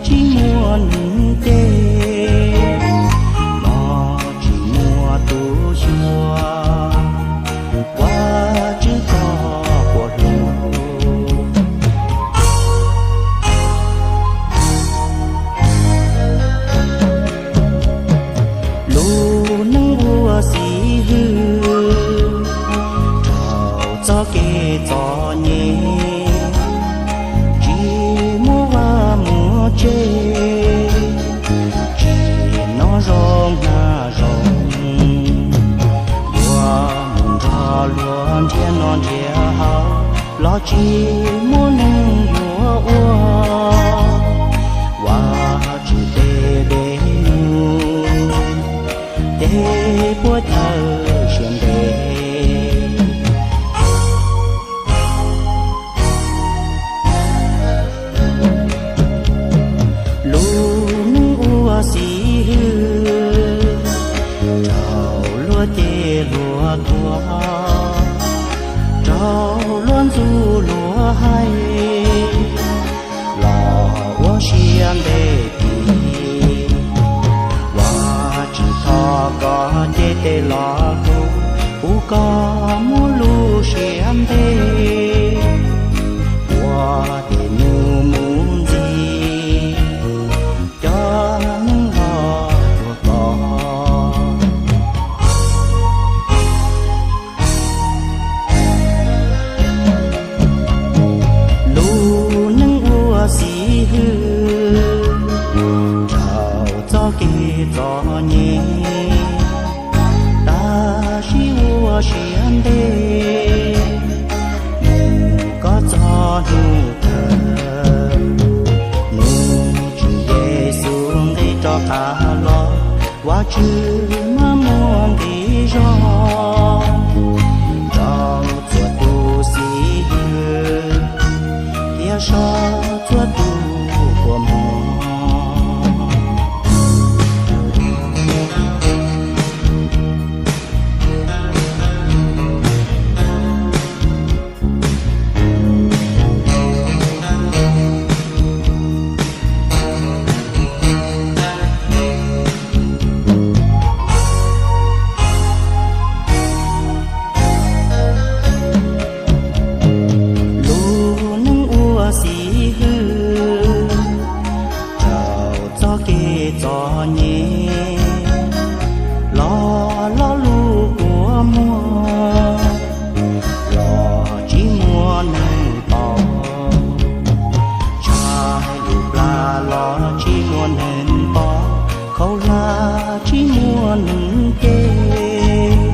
tsis muaj neeg ces, mos tsis muaj tus xyuas, Vajtswv koj puas hlub. Lub neej ua xib hwb, raug txoj kev txom nyem, tsis muaj vaj muaj tsev, tsim nyog zoo hnav zoo, yuav mus nrog luag nrhiav noj nrhiav haus, los tsis muaj neeg yuav ua, Vajtswv tej dej num, ces puab chaw siab ntev. Lub neej ua xib hwb, raug luag cem luag thuam, raug luag ntxub luag hais, los ua siab ntev tis. Vajtswv thov koj cia li los hlub, pub koj muaj lub siab ntev, ua tej num mus ntxiv, cov neeg los cuag koj. Lub neej ua xib hwb, raug txoj kev txom nyem, tab sis ua siab ntev, mus koj txoj hnub kawg. Hnub Tswv Yexus nqis rov qab los, Vajtswv maj muag nqi zog rau txhua tus xib hwb thiab sov txhua tus kua muag. Lub neej ua xib hwb, raug txoj kev txom nyem, los lo lus kua muag, los tsis muaj neeg paub, tshaj lub plag los tsis muaj neeg pom, khaub hlab tsis muaj neeg cem,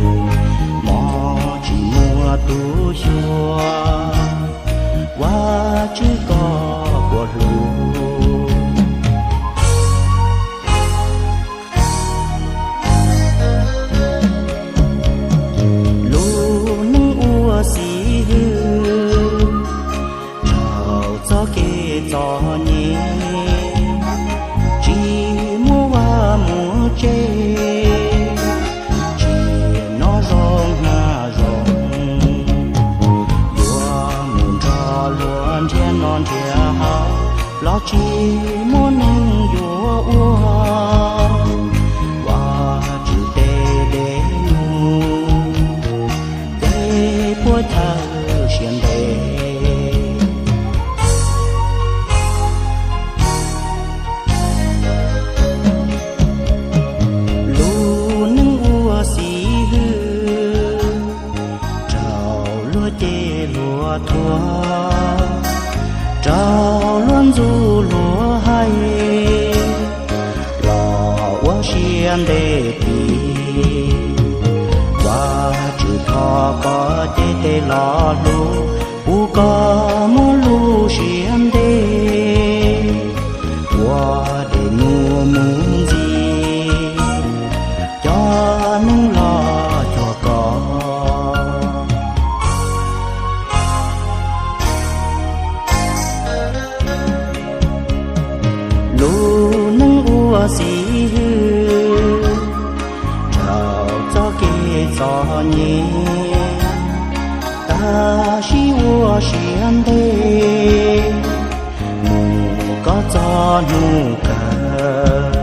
mob tsis muaj tus xyuas, Vajtswv koj puas hlub. Lub neej ua xib hwb, raug txoj kev txom nyem, tsis muaj vaj muaj tsev, tsim nyog zoo hnav zoo, yuav mus nrog luag nrhiav noj nrhiav haus los tsis muaj neeg yuav ua, Vajtswv tej dej num, ces puab chaw siab ntev. Lub neej ua xib hwb, raug luag cem luag thuam, raug luag ntxub luag hais, los ua siab ntev tis. Vajtswv thov koj cia li los hlub, pub koj muaj lub siab ntev, ua dej num mus ntxiv, cov neeg los cuag koj. Lub neej ua xib hwb, raug txoj kev txom nyem, tab sis ua siab ntev, mus koj txoj Txog hnub kawg,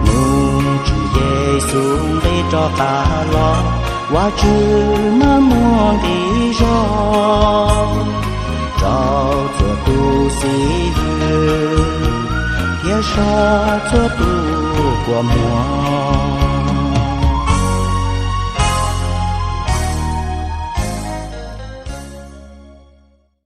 hnub Tswv Yexus nqis rov qab los, Vajtswv mas muaj nqi zog rau txhua tus xib hwb thiab txhua tus kua muag.